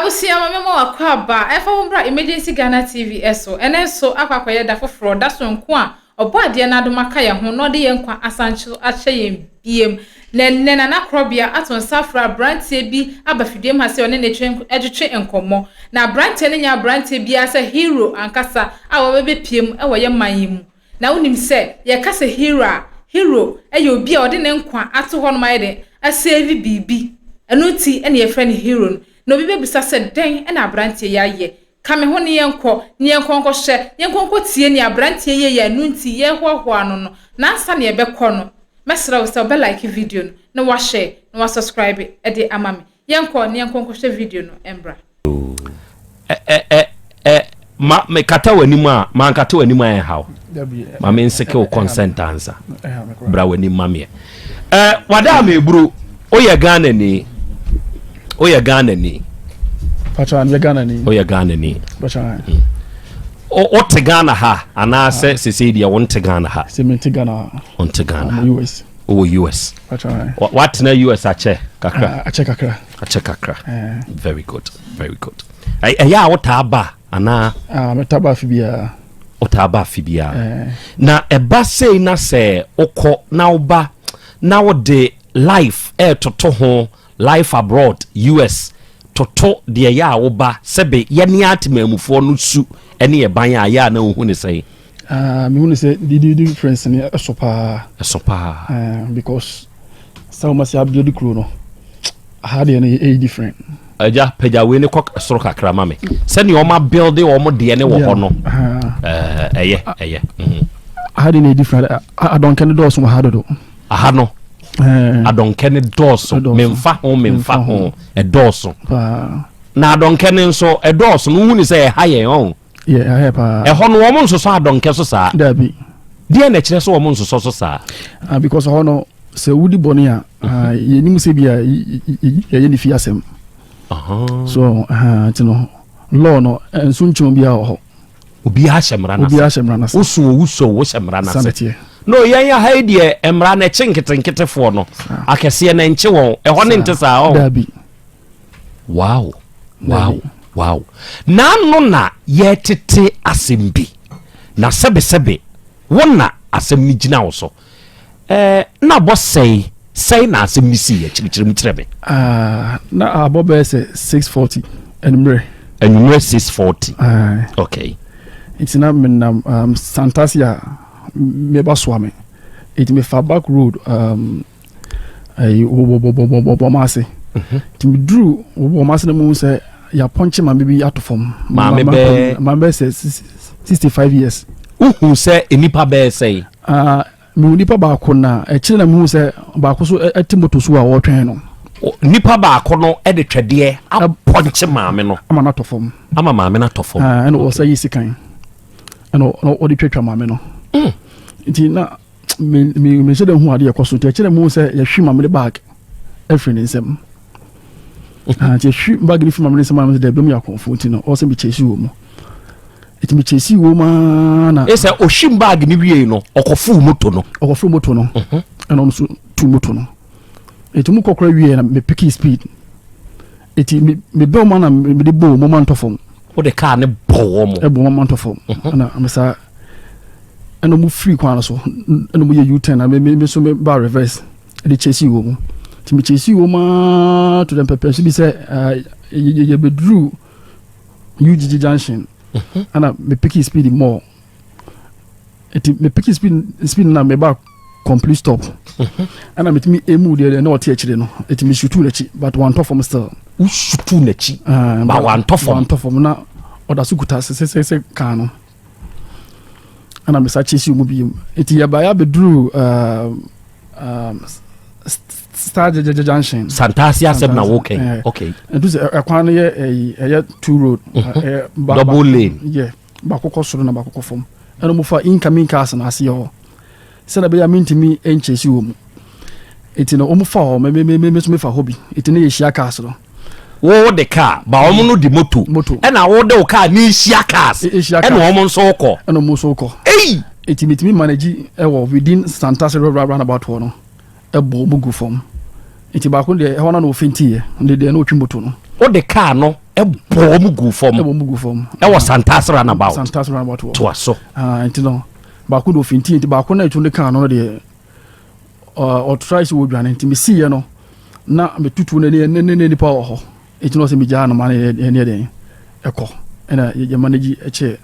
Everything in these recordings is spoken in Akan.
Abusua ma mema wakɔ aba ɛmfa wo mbra Emergency Ghana TV so. Ɛnɛ nso akɔ akɔyɛ da foforɔ, da soronko a Ɔbɔadeɛ no adom aka yɛn ho na ɔde yɛn nkwa asan nso akyɛ yɛn biom. Na ɛnnɛ Nana Korɔbea ato nsa afrɛ abranteɛ bi aba fidua mu ha sɛ ɔne no retwetwe nkɔmmɔ. Na abranteɛ no nyɛ abranteɛ biara sɛ hero ankasa a wabɛbɛpue mu wɔ yɛn man yi mu. Na wonim sɛ yɛka sɛ hero a, hero yɛ obi a ɔde ne nkwa ato hɔnom ayɛ dɛn? Asave biribi. Ɛno nti na yɛfrɛ no hero no. Na obi bɛbisa sɛ dɛn na abranteɛ yi ayɛ? Ka me ho ne yɛnkɔ, ne yɛnkɔ nkɔhwɛ, yɛnkɔ nkɔtie nea aberanteɛ yi yɛ a ɛno nti yɛrehoahoa no no. Na ansa na yɛbɛkɔ no, mɛsrɛ wo sɛ wobɛ like video no, na woahyɛ, na woasubscribe de ama me. Yɛnkɔ na yɛnkɔ nkɔhwɛ video no mbra. Ɛ ɛ ɛ ɛ ma mekata w'anim a mankata w'anim a ɛnhaw ma menseke wo consent ansa bra w'anim ma meɛ ɛ wada a meburu woyɛ Ghana ni woyɛ Ghana ni woyɛ Ghana ni hmm. wote Ghana ha anaasɛ ah. sesei deɛ wonte Ghana ha wonte Ghana ha wowɔ US watena US akyɛ kakra ah, akyɛ kakra akyɛ kakra eh. Very good, very good. Ɛyɛ a wotaa ba anaa? Ah, metaa ba afe biara. Wotaa ba afe biara. Eh. Na ɛba sei na sɛ wokɔ na woba na wode life ɛɛtoto ho, life abroad, US, toto deɛ ɛyɛ a woba sɛbe yɛne atemammufoɔ no su ne ɛban a ɛyɛ a na wohu ne sɛn? Ah, mehu ne sɛ the difference no ɛso paa. Ɛso paa. Eh, because sɛ wɔn asi abuild kuro no, aha deɛ no ɛyɛ different. Agya pagya wei ne kɔ soro kakra ma me sɛnea wɔn abuild wɔn deɛ ne wɔ hɔ no ɛyɛ ɛyɛ. Mhm. Aha deɛ no yɛ different, adɔnkɛ no dɔɔso wɔ ha dodo. Aha no adɔnkɛ no dɔɔso, memfa ho memfa ho ɛdɔɔso na adɔnkɛ no nso ɛdɔɔso no wohu ne sɛ ɛha yɛn ɔn. Ɛhɔ no wɔn nsosɔ adɔnkɛ so saa. Dabi. Deɛ na ɛkyerɛ sɛ wɔn nsosɔ so saa? Ah, because ɛhɔ no sɛ wodi bɔne a, ah, yɛnim sɛ bi a yɛyɛ ne fie asɛm. So nti no law no nso nkyɛn obiara wɔ hɔ. Obiara hyɛ mmara n'ase. Obiara hyɛ mmara n'ase. Woso owu so wohyɛ mmara n'ase. No yɛn aha yi deɛ mmara no ɛkye nketenketefoɔ no akɛseɛ no ɛnkye wɔn ɛhɔ ne nte saa ɔ. Dabi. Wow wow wow n'ano na yɛtete asɛm bi na sɛbesɛbe wo na asɛm no gyina wo so ɛɛ na abɔ sɛe sɛe na asɛm no sii akyirikyiri mu kyerɛ me. Ah, na abɔ bɛyɛ sɛ 6:40 anwummerɛ. Anwummerɛ 6:40. Ah. Okay. Nti na menam Santasi a meba soa me. Nti mefa back road ayi wɔbɔbɔbɔbɔ ase mhm. nti meduru wɔbɔ ase na mu sɛ yɛapɔnkye maame bi ato fam maame bɛɛ maame bɛɛ sɛ 65 years. Wohu sɛ nnipa bɛɛ sɛn? Ah, mehu nipa baako na akyire na mehu sɛ baako so ɛte moto so a wɔretwɛn no. Nipa baako no de twɛdeɛ apɔnkye maame no ama no atɔ fam, ama maame no atɔ fam. Ah, ɛna ɔsɛ yi sikan ɛna ɔde twatwa maame no mm. Nti na mehyɛ dɛ hu adeɛ ɛkɔ so nti ɛkyerɛ mu sɛ yɛhwe maame de bag afiri ne nsam ah, nti yɛhwe bag no firi maame ne nsam a mesɛ dɛ bɛmu yɛ akɔmfo nti no ɔwɔ sɛ mekyɛsi wɔ mu nti mekyɛsi wɔ mu aa na ɛsɛ ɔhwim bag no wiei no ɔkɔfoo moto no, ɔkɔfoo moto no mhm. Ɛna ɔno nso tu moto no nti mu kɔkora wie na mepiki speed nti mebɛw mu na mede bɔɔ mu ma ntɔ fam. Wode kaa ne bɔ wɔ mu. Ɛbɔ mu ma ntɔ fam mhm. Ɛna mesa ɛna ɔmo firi kwan no so ɛna ɔmo yɛ u-turn na me me nso me ba reverse ɛde chase wɔ mu nti me chase wɔ mu aa to the mpɛpɛ so bi sɛ ɛɛ yɛ yɛbɛduru UGG junction mhm. Ɛna me pick speed more nti me pick speed na me ba complete stop mhm. Ɛna metumi emu deɛ deɛ na ɔte akyire no nti me sutu n'akyi but wantɔ fam still. Wosutu n'akyi ba wantɔ fam. Wantɔ fam na ɔda so kuta sɛsɛsɛ kan no. Ɛna mesa kye si mu bio nti yɛbaeɛ abɛduru um, um, star junction. Santase asɛm na wokɛn eh, okay. Ɛntu sɛ ɛkwan no yɛ ɛyi ɛyɛ two road mhm. Double lane. Yɛ baako kɔ soro na baako kɔ fam ɛna mo fa incoming cars na aseɛ hɔ sɛdeɛ ɛbɛyɛ a mentumi nkyɛ si wɔ mu nti no wɔn fa hɔ me me me me nso mefa hɔ bi nti ne yɛhyia cars no. Wo de car ba wɔn no de moto moto ɛna wo de wo car ne nhyia cars ɛna wɔn nso kɔ ɛna wɔn nso kɔ. Eyi nti metumi manage ɛwɔ within Santase roundabout hɔ no ɛbɔ wɔn gu fam nti baako deɛ ɛhɔ na na ɔfɛnti yɛ ne deɛ na ɔtwi moto no. Wo de car no. Ɛbɔ wɔn gu fam. Ɛbɔ wɔn gu fam. Ɛwɔ Santas roundabout. Santas roundabout wɔ. Toa so. Ah, nti no baako de ofinti nti baako na etu ne kaa no deɛ ɔtra si wɔ dwane nti mesiiɛ no na metutu ne ne ne ne nipa wɔ hɔ nti na ɔsɛ megyaa no ma ne yɛ ne yɛ ɛkɔ ɛna yɛ manage ɛkyɛ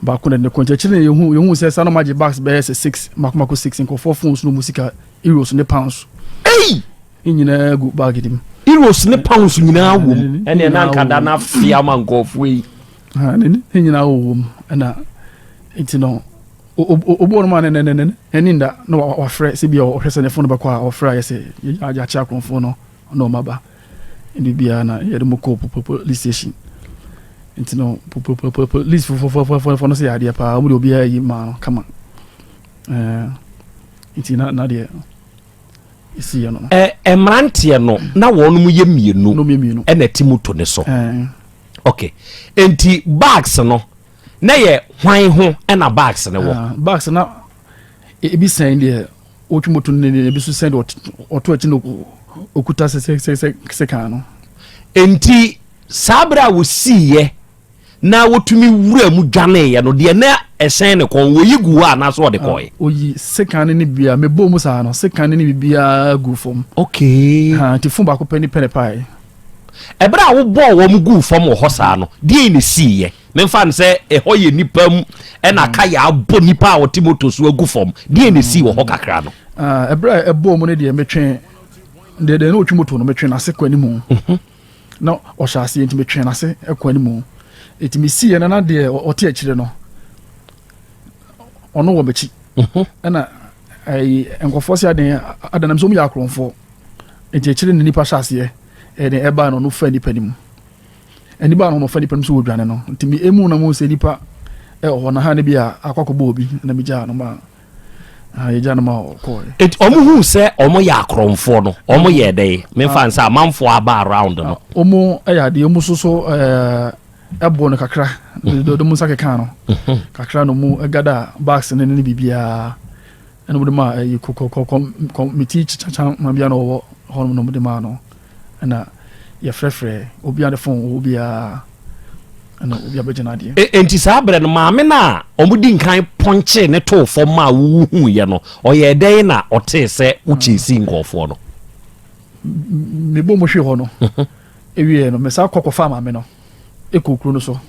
baako na ne kɔ nti akyire na yɛhu yɛhu sɛ saa na ɔmo agye bags bɛyɛ sɛ six mako mako six nkurɔfoɔ phones no mu sika euros ne pounds. Ei! Ne nyinaa gu bag no mu. Euros ne pounds nyinaa wɔ mu. Ɛnneɛ na anka da no afe ama nkurɔfoɔ yi. Ne nyinaa wɔ mu ɛna nti no obi wɔ nom a ne ne ne n'ani nda na wafrɛ sɛ bi a ɔhwɛ sɛ ne phone bɛkɔ a ɔfrɛ a yɛ sɛ yɛakye akorɔmfoɔ no na ɔma ba ɛne biara na yɛde mo kɔ police station nti no police fofofofofoɔ no sɛ yɛ adeɛ paa wɔn de obiara yi maa no kama ɛɛ nti na na deɛ ɛsiiɛ no. Ɛ mmeranteɛ no na wɔn yɛ mmienu mmienu ɛna ɛte moto ne so. Ok, nti bags no na yɛ hwan ho ɛna bags no wɔ? Ah, bags na e, ebi sɛn deɛ ɔtwi moto no ne ebi so sɛn deɛ ɔto akyi no ɔkuta sɛ kan no. Nti saa berɛ a wɔsiiɛ na wɔtumi wuraa mu dwaneeɛ no, deɛ na ɛsɛn ne kɔn, wɔyi guu hɔ anaasɛ ɔde kɔeɛ? Ɔyi sekan no ne biribiara, mebɔɔ mu saa no, sekan no ne biribiara guu fam. Okay. Ha, nti fon baako pɛ ne pɛ na ɛpaeɛ. Ɛberɛ a wobɔɔ wɔn guu fam wɔ hɔ saa no, deɛn na ɛsiiɛ? Memfa no sɛ ɛhɔ yɛ nnipa mu ɛna kaya abɔ nipa a ɔte moto so agu fam. Deɛn na ɛsii wɔ hɔ kakra no? Ɛberɛ a ɛbɔɔ mu no deɛ, metwee, deɛ deɛ na ɔtwi moto no, metwee n'ase kɔ anim. Mhm. Na ɔhyɛ aseɛ nti metwee n'ase kɔ anim. Nti mesiiɛ no na deɛ ɔte akyire no ɔno wɔ m'akyi. Mhm. Ɛna ɛyi nkurɔfoɔ sɛ adan adanam sɛ wɔn yɛ akorɔmfoɔ. Nti akyire no nipa hyɛ aseɛ ɛde ɛbaa no ɔno fa nipa no mu. Ɛni baa no ɔno fa nipa no mu sɛ wɔdwane no. Nti me emu na mu sɛ nipa ɛwɔ hɔ na ha ne bi a akɔ akɔbɔ obi na megyaa no ma Ah, yɛgya no ma ɔkɔɛ. Eti ɔmo huu sɛ ɔmo yɛ akorɔmfoɔ no, ɔmo yɛɛ dɛn? Memfa no sɛ amanfoɔ aba around no. Ɔmo yɛ adeɛ, ɔmo soso ɛɛ ɛbɔ no kakra, de ɔmo nsa keka no mhm. kakra na ɔmo gada bags ne ne biribiara ɛna ɔmo de ma ɛyi kɔ kɔ kɔ kɔmiti kyakya ma bia na ɔwɔ hɔ nom na ɔmo de maa no. Ɛna yɛfrɛfrɛ obiara de fon wɔ obiara ɛna obiara bɛgye n'adeɛ. E, enti saa berɛ no maame no a wɔdi nkan pɔnkyee ne too fam maa wohuiɛ no, ɔyɛɛ dɛn na ɔtee sɛ wokyɛsi nkurɔfoɔ no? Mebɔ mu hwee hɔ no, ɛwieɛ no, mesan kɔ kɔfaa maame no ɛkɔ kuro no so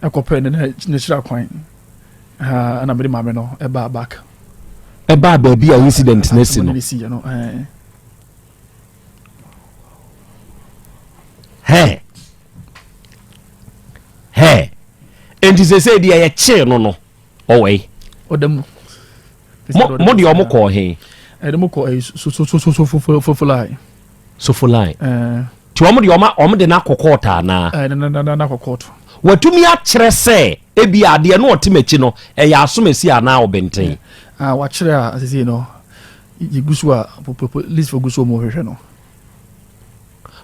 ɛkɔpɛ ne n'akyiri akwan ɛna mede maame no ɛbaa back. Ɛbaa baabi a incident no asi no. Hɛ hɛ nti sese deɛ yɛkyee no no ɔwɔ yi. Ɔda mu. Mo mo deɛ ɔmo kɔɔ he. Ɛde mo kɔ ɛyi sofofolai. Sofolai. Ɛɛ. Ti ɔmo deɛ ɔmo ɔmo de n'akɔ kɔɔto anaa. Ɛɛ na na na n'akɔ kɔɔto. Watumi akyerɛ sɛ ebi adeɛ no ɔte m'akyi no ɛyɛ asomasi anaa ɔbɛnten. Ah wakyerɛ a sese no Yɛgu so a polisfoɔ gu so wɔn hwehwɛ no.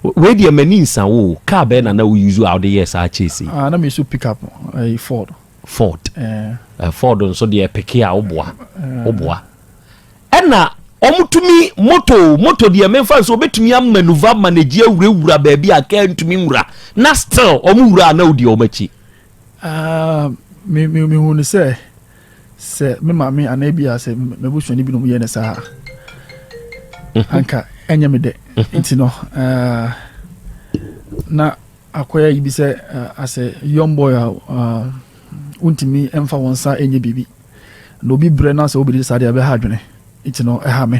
Wei deɛ m'ani nsa wo o, car bɛn na na wo use a wode yɛɛ saa chase yi? Ah, na me use pick up, ɛyi Ford. Ford. Eh. Eh, Ford nso deɛ peke a woboa, eh. woboa. Ɛna wɔtumi moto moto deɛ memfa nso wɔbɛtumi amanuva manage awurawura baabi a kaa ntumi nwura na still wɔn wura a na wodi wɔn akyi. Ah, me me me hu ne sɛ Sɛ me maame anaa ebia sɛ m'abusuani binom yɛ no saa a, mhm. anka ɛnyɛ me dɛ. Mhm. Nti no, eh, na akɔyɛ yi bi sɛ eh, as a young boy a eh, wontumi mfa wɔn nsa nyɛ biribi. Na obi brɛ na sɛ wobɛdi saa deɛ ɛbɛha adwene. Nti no, ɛha me.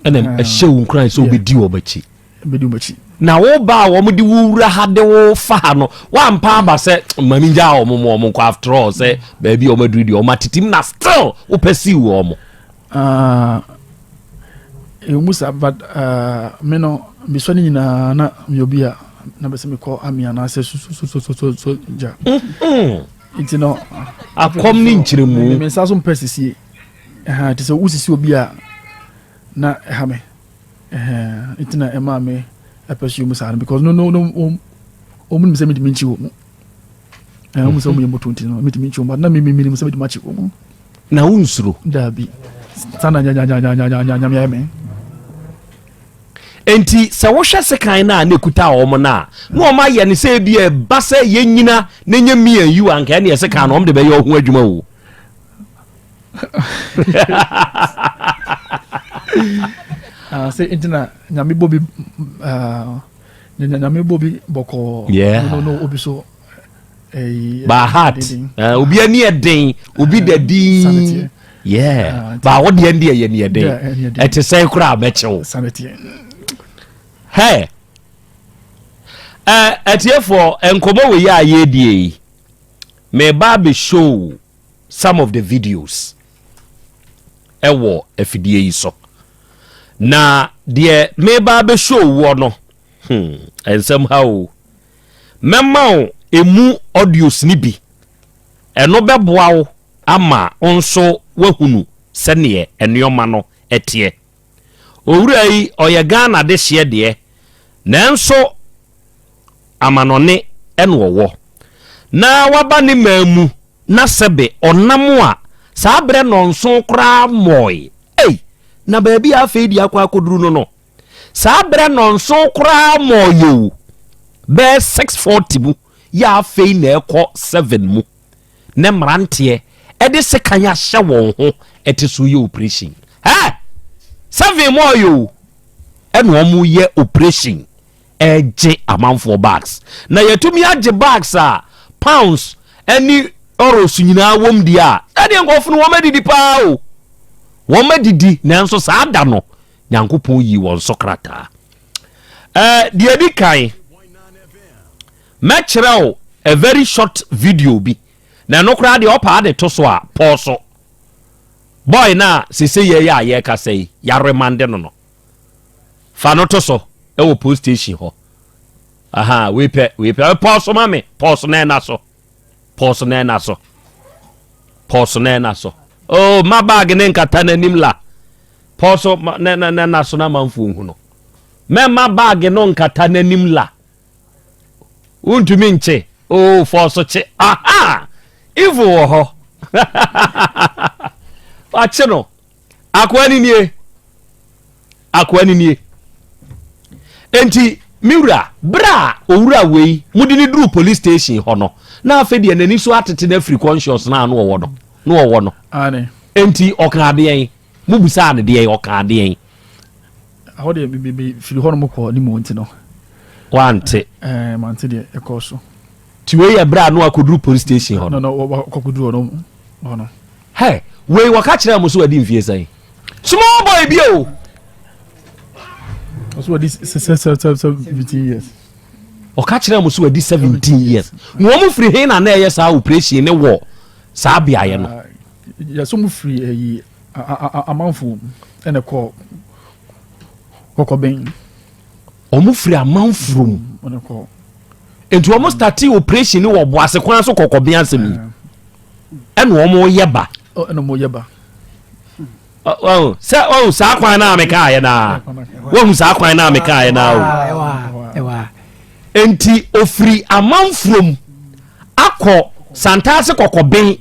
Ɛna ɛhyɛ wo nkuran sɛ wobɛdi wɔn akyi. bɛdi wɔn akyi. Na wo ba a wɔn de wo wura ha de wo fa ha no, wampa aba sɛ ma mi ngyaa wɔn mo wɔn nkɔ after all sɛ baabi a wɔn aduru deɛ wɔn atetem na still wopɛ siw wɔn. Ah, ɛwɔ sa but uh, me no mesɔ ne nyinaa na meyɛ obi a na bɛ sɛ mekɔ ami anaasɛ sososososo gya mm-hmm. nti no akɔm ne nkyerɛmu me nsa so mpɛ sisie nti sɛ wosisi obi a na ɛha me Ɛhɛn, nti na ɛmaa me ɛpɛsuo mu saa no because no no no wɔn wɔn nim sɛ metumi nkyi wɔn mu. Ɛn wɔn sɛ wɔn yɛ moto nti no metumi nkyi wɔn but na mi mi nim sɛ metumi akyi wɔn mu. Na wo nsuro? Daabi, saa na nya nya nya nya nya nya nyame ayɛ me. Enti sɛ wohwɛ sekan no a na ɛkuta wɔn no a, na wɔn ayɛ no sɛ ebi ɛba sɛ yɛnyina na ɛnyɛ me and you anka ɛne sekan no wɔn de bɛyɛ ɔho adwuma o. Ah, sɛ nti na nyame bɔ bi ah, nyame bɔ bi bɔkɔɔ yeah. no, no, obi so eh, by heart uh, obi ani ɛden obi da din yeah ah, ba wo deɛ deɛ yɛ ni ɛden ɛte sɛn koraa mɛkyew hɛ ɛtiefoɔ nkɔmɔ wɔ yi a yɛredie yi meba abɛ show some of the videos ɛwɔ afidie yi so na deɛ meba abɛ show wɔ no hmm, nsɛm ha o mɛma wo emu audios no bi ɛno bɛboa wo ama wo nso woahunu sɛdeɛ nneɛma no ɛteɛ owura yi ɔyɛ Ghana dehyeɛ deɛ nanso amanɔne ɛna ɔwɔ na waba ne man mu na sɛbe ɔnam a saa berɛ nɔnson koraa mmɔe ei na baabi a afei deɛ akɔ akɔduru no no saa berɛ nɔnson koraa mmɔe o bɛyɛ 6:40 mu yɛ afei na ɛkɔ 7 mu ne mmeranteɛ ɛde sekan ahyɛ wɔn ho ɛte so yɛ operation ɛ 7 mɔe o ɛna wɔn yɛ operation ɛgye amanfoɔ bags na yɛtumi agye bags a pounds ɛne euros nyinaa wɔm deɛ a ɛdeɛ nkɔfo no wɔn adidi paa o wɔn adidi nanso saa da no Nyankopɔn yi wɔn so krataa. Deɛ di kan mɛkyerɛ wo a very short video bi na ɛno koraa deɛ ɔpaa de to so a pɔɔ so boy na sese yɛ yɛ a yɛrekasa yi yɛaremande no no fa no to so ɛwɔ police station hɔ aha wei pɛ wei pɛ pɔɔ so ma me pɔɔ so na ɛna so pɔɔ so na ɛna so pɔɔ so na ɛna so oh ma bag ne nkata n'anim la pɔɔ so na na na na so na amanfoɔ hu no mɛma bag no nkata n'anim la wontumi nkye oh fɔɔ so kye aha evil wɔ hɔ wakye no akoa ni nie akoa ni nie enti me wura berɛ a owura wei mode ne duru police station hɔ no na afei deɛ n'ani so atete no afiri conscious no a no ɔwɔ no no ɔwɔ no enti ɔka adeɛn mubusaa no deɛn ɔka adeɛn Ɛhɔ deɛ me me firi hɔ nom kɔ ne mu nti no. Wante. Ɛɛ mante deɛ ɛkɔɔ so. Ti wei yɛ berɛ a no akɔduru police station hɔ no. No no wakɔduru hɔ no hɔ no. Hɛ wei wɔka kyerɛ mo so wadi mfie sɛn? Small boy bi o. Ɔso wadi 17 years. Ɔka kyerɛ mo so wadi 17 years. Na wɔn firi he na na ɛyɛ saa operation ne wɔ saa beaeɛ no. Yɛsɛ mo firi ɛyi amanfo ɛna kɔ kɔkɔbɛn. Wɔn firi amanfo mu. Nti wɔn starte operation wɔ Boase kwan so kɔkɔbɛn asɛm yi. Ɛna wɔn yɛ ba. Ɛna wɔn yɛ ba. Sɛ ɔhu saa kwan naa meka ayɛ naa. Wɔhu saa kwan naa meka ayɛ naa o. Nti ofiri amanfo mu akɔ Santase kɔkɔbɛn.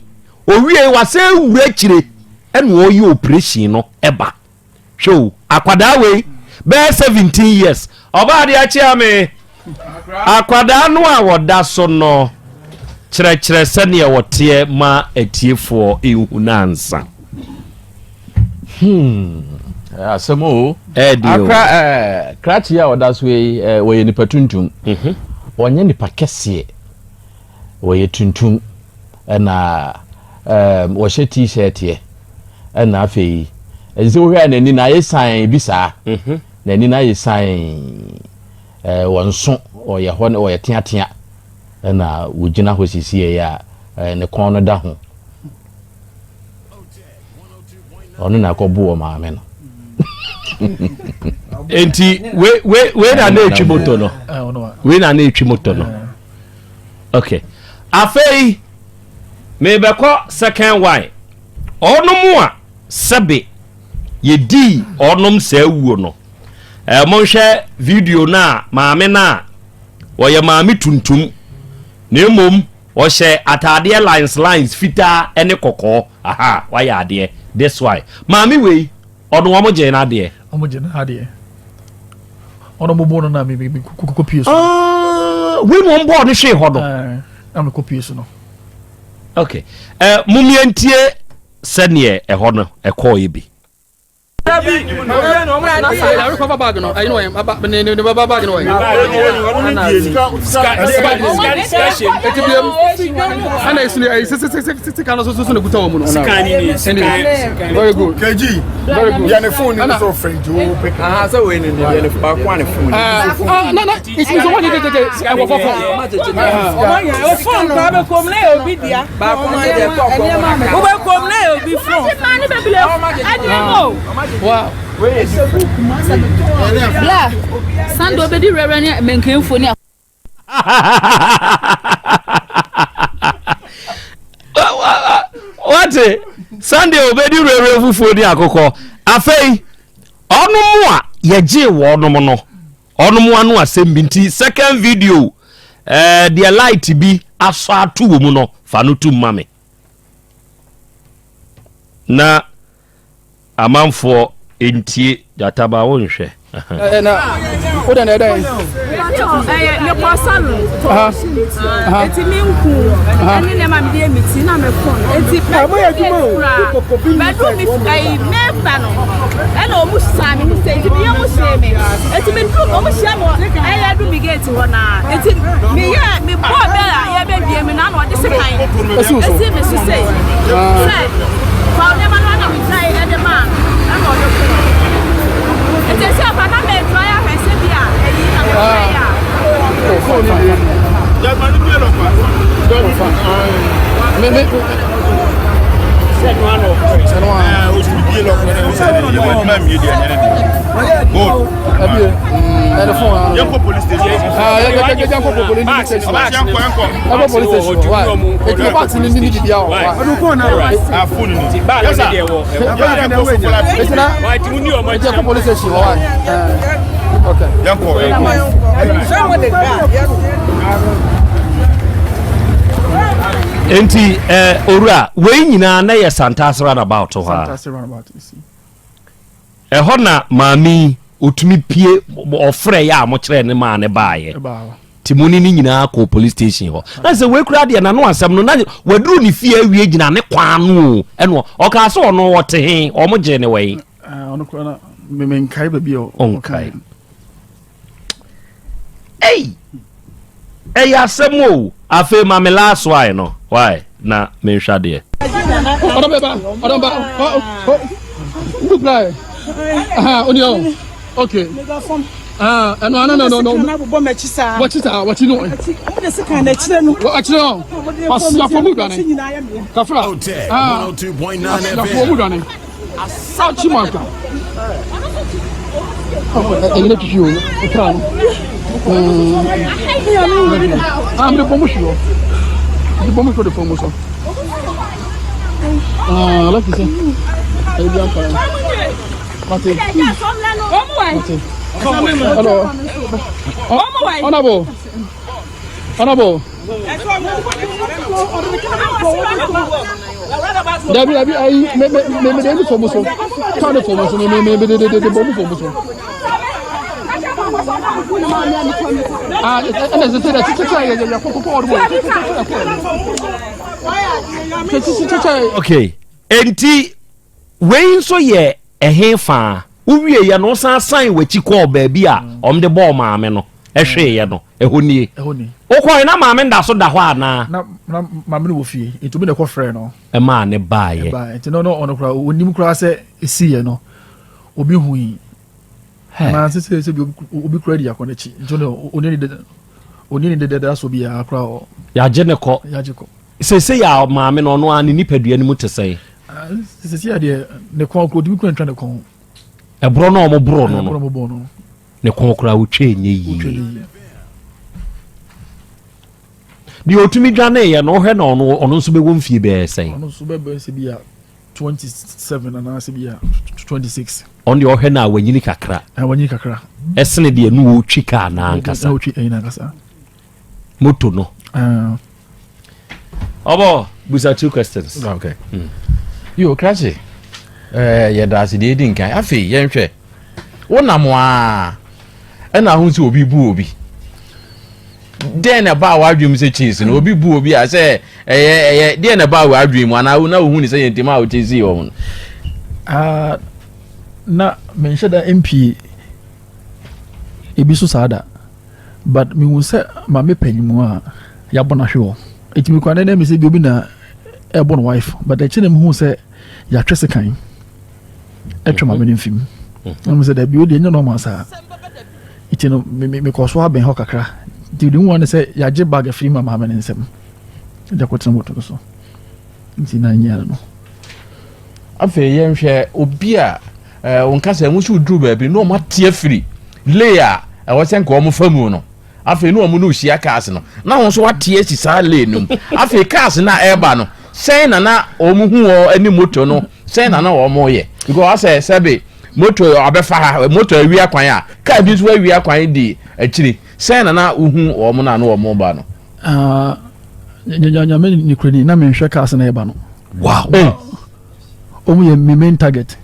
Owie wasɛ wura akyire ɛna ɔyɛ operation no ɛba. Hwɛ o, akwadaa wei bɛyɛ 17 years. Ɔbaa de akyea me. Akwadaa no a wɔda so no kyerɛkyerɛ sɛdeɛ wɔteɛ ma atiefoɔ nhu no ansa. Hmm. Asɛm o. Ɛɛdi o. Akra ɛɛ krakye a ɔda so yi ɛɛ wɔyɛ nipa tuntum. Mhm. Wɔnyɛ nipa kɛseɛ. Wɔyɛ tuntum ɛna ɛɛm wɔhyɛ t-shirt yɛ ɛna afei ɛsɛ sɛ wohwɛ a n'ani na ayɛ san bi saa mhm. n'ani na ayɛ san ɛɛ wɔnso ɔyɛ hɔ ɔyɛ teatea ɛna wɔgyina hɔ sisi yɛ a ɛɛ ne kɔn no da ho ɔno na akɔbo wɔ maame no. nti wei wei wei na na etwi moto no wei na na etwi moto no. Okay. Afei, mebɛkɔ second one. Ɔnom a sɛbe yɛdii ɔnom saa wuo no. Eh, monhwɛ video no a maame no a ɔyɛ maame tuntum na mmom ɔhyɛ ataadeɛ lines lines fitaa ne kɔkɔɔ. Aha, wayɛ adeɛ. This one. Maame wei, ɔno wɔn gyee n'adeɛ. Wɔn gyee n'adeɛ. Ɔno mo bɔ no na mi mi mi kɔ pie so. Ah, wei na wɔn bɔɔ no hwee hɔ no. Na mi kɔ pie so no. Okay, ɛɛ eh, mo mientie sɛdeɛ ɛhɔ no ɛkɔɔ yɛ bi. Very good. KG. Very good. Yɛ ne phone ni so fɛ nti o pɛ. Aha sɛ wei ni ni yɛ ne baako a ne phone. Ah na na isi so wɔn tete tete ɛwɔ fɔfɔ. O phone kura bɛ kom na yɛ obi dia. Baako ne deɛ kɔ kɔ kɔ. O bɛ kom na yɛ obi phone. Wow. Bla, Sando obedi rɛrɛ ne mɛnkɛnfo ne. Wate Sunday obedi rɛrɛ fufuo ne akokɔ. Afei ɔnom a yɛgyee wɔnom no ɔnom ano asɛm bi nti second video ɛɛ eh, deɛ light bi asɔ ato wɔ mu no fa no tum ma me na Amanfoɔ ntie gyata ba wo nhwɛ. Ɛɛ na o de na ɛdɛ yi. Ɛyɛ mekɔ salon tɔ eti mi nku ɛne nneɛma mi de yɛ mi ti na mi fon eti bɛdu mi bɛdu mi ɛyi mɛba no ɛna ɔmo san mi ho sɛ eti mi yɛ mo hyɛ mi eti mi duru ɔmo hyia mi ɛyɛ du mi gate hɔ naa eti mi yɛ mi bɔ bɛl a yɛ bɛ bie mi na na ɔde sekan esi mi so sɛ sɛ. Fa wo nneɛma no na megyae de maa no ɛna ɔde kɔɔ. Nti ɛsɛ afa na mɛtrae ahwɛ sɛ bi a ɛyi na mɛtrae a. Yɛnkɔ police station. Yɛnkɔ police station. Yɛnkɔ police station. Eti ba ti ni ni bibi awɔ. Eti ɛkɔ police station wɔ wa. Okay. Yɛnkɔ. Nti eh, owura wei nyinaa na yɛ Santase roundabout hɔ a. Ɛhɔ na maame yi ɔtumi pie ɔfrɛ yɛ a mokyerɛ ne maa ne baayɛ nti mo ne ne nyinaa kɔɔ police station hɔ na sɛ wei koraa deɛ n'ano asɛm no na waduru ne fie awie gyina ne kwan no o ɛno ɔkaa sɛ ɔno ɔte he ɔmo gyee ne wɔ yi. Ah, ɔno koraa na menkae baabi a ɔnkae. Ei! Ɛyɛ asɛm o. Afei ma me last why no why na menhwɛ adeɛ. Ɔdɔ bɛba, ɔdɔ ba, ɔ ndu pra yɛ. Aha, oni ɔ. Okay. Ah, ɛno ano no no no. Wɔkyi saa. Wɔkyi saa, wɔkyi no. Wɔn de sika na akyire no. Wɔ akyire no. Asiafo mu dwane. Kafra. Ah. Asiafo mu dwane. Akyi mu anka. Ɛnyina twitwi o, okra no. Ah, mede bɔ mu hwi hɔ. Mede bɔ mu hwi de fam so. Ah, lucky sɛ. Ɛyɛ bi ampa. Mate. Mate. Hello. Honorable. Honorable. Dabi dabi ayi me me me me de ni fɔm so. Kaa ne fɔm so me me me de de de bɔ mu fɔm so. Ah, ɛna sɛ sɛ sɛ sɛ yɛ yɛ kɔ kɔ kɔ ɔdun bɔ sɛ sɛ sɛ kɔ sɛ sɛ sɛ sɛ. Okay, enti wei nso yɛ ɛhe faa? Wowieeɛ no, wosan san w'akyi kɔɔ baabi a wɔde bɔɔ maame no hweeɛ no. Ɛhɔ nie. Wokɔe na maame no da so da hɔ anaa? Na na maame no wɔ fie, nti obi na ɛkɔfrɛɛ no. Ɛmaa ne baeɛ. Ɛbaeɛ. Nti no ɔno koraa onim koraa sɛ ɛsiiɛ no, obi hui. Anaa sɛ sɛ sɛ obi koraa di akɔ n'akyi. Nti no ɔni ne ɔni ne deda so biara koraa. Yɛagye ne kɔ. Yɛagye kɔ. Seesei a maame no ɔno ara ne nipadua no mu te sɛn? Seesei a deɛ ne kɔn koraa otumi kura ntwa ne kɔn. Ɛborɔ no a wɔborɔ no no. Ɛborɔ no no. Ne kɔn koraa otwa nyɛ yie. Deɛ otumi dwaneeɛ no wohwɛ na ɔno ɔno nso bɛwɔ mfie bɛyɛ sɛn? Ɔno nso bɛbɛ sɛ bi a 27 anaasɛ bi a 26. Ɔno deɛ ɔhwɛ no a wanyini kakra. Wanyini kakra. Ɛsene deɛ no wɔtwi kaa no ankasa. Ɔtwi ɛyi no ankasa. Moto no. Ɔbɔ busa two questions. Okay. Mm. Yo, krakye. Eh, yɛda ase deɛ ɛdi nkan. Afei, yɛnhwɛ. Wonam a. Ɛna ahu sɛ obi bu obi. Dɛn na ɛbaa w'adwene mu sɛ chase no obi bu obi a sɛ ɛyɛ ɛyɛ deɛ na ɛbaa w'adwene mu anaa na wohu ne sɛ yɛn ntɛm a wochase wɔn no? Ah, na menhyɛ da mpie ebi so saa da but mehu sɛ maame panyin mu a yɛabɔ no ahwe hɔ ɛtumi kora ne na mesɛ bi obi na ɛbɔ no wife but akyire na mehu sɛ yɛatwe sekan ɛtwe maame no mfim na mesɛ dabi o deɛ ɛnyɛ normal saa nti no mekɔ so abɛn hɔ kakra nti de hu ne sɛ yɛagye bag afiri ma maame no nsam de akɔtena moto no so nti na nyɛ no. Afei yɛnhwɛ obi a eh, wɔn kasa mu so duru baabi na wɔn ate afiri lay a ɛwɔ sɛ nka wɔn fa mu no afei na wɔn no hyia cars no na wɔn nso ate asi saa lay no mu afei cars no a ɛreba no sɛn na na wɔn hu wɔn ne moto no sɛn na na wɔn yɛ because asɛ sɛbe moto abɛfa ha moto awia kwan a kaa bi nso awia kwan di akyiri sɛn na na wohu wɔn na na wɔn ba no. Ah, nyame ne kurani na menhwɛ cars na ɛba no. Wow. Hey. Wɔn yɛ me main target.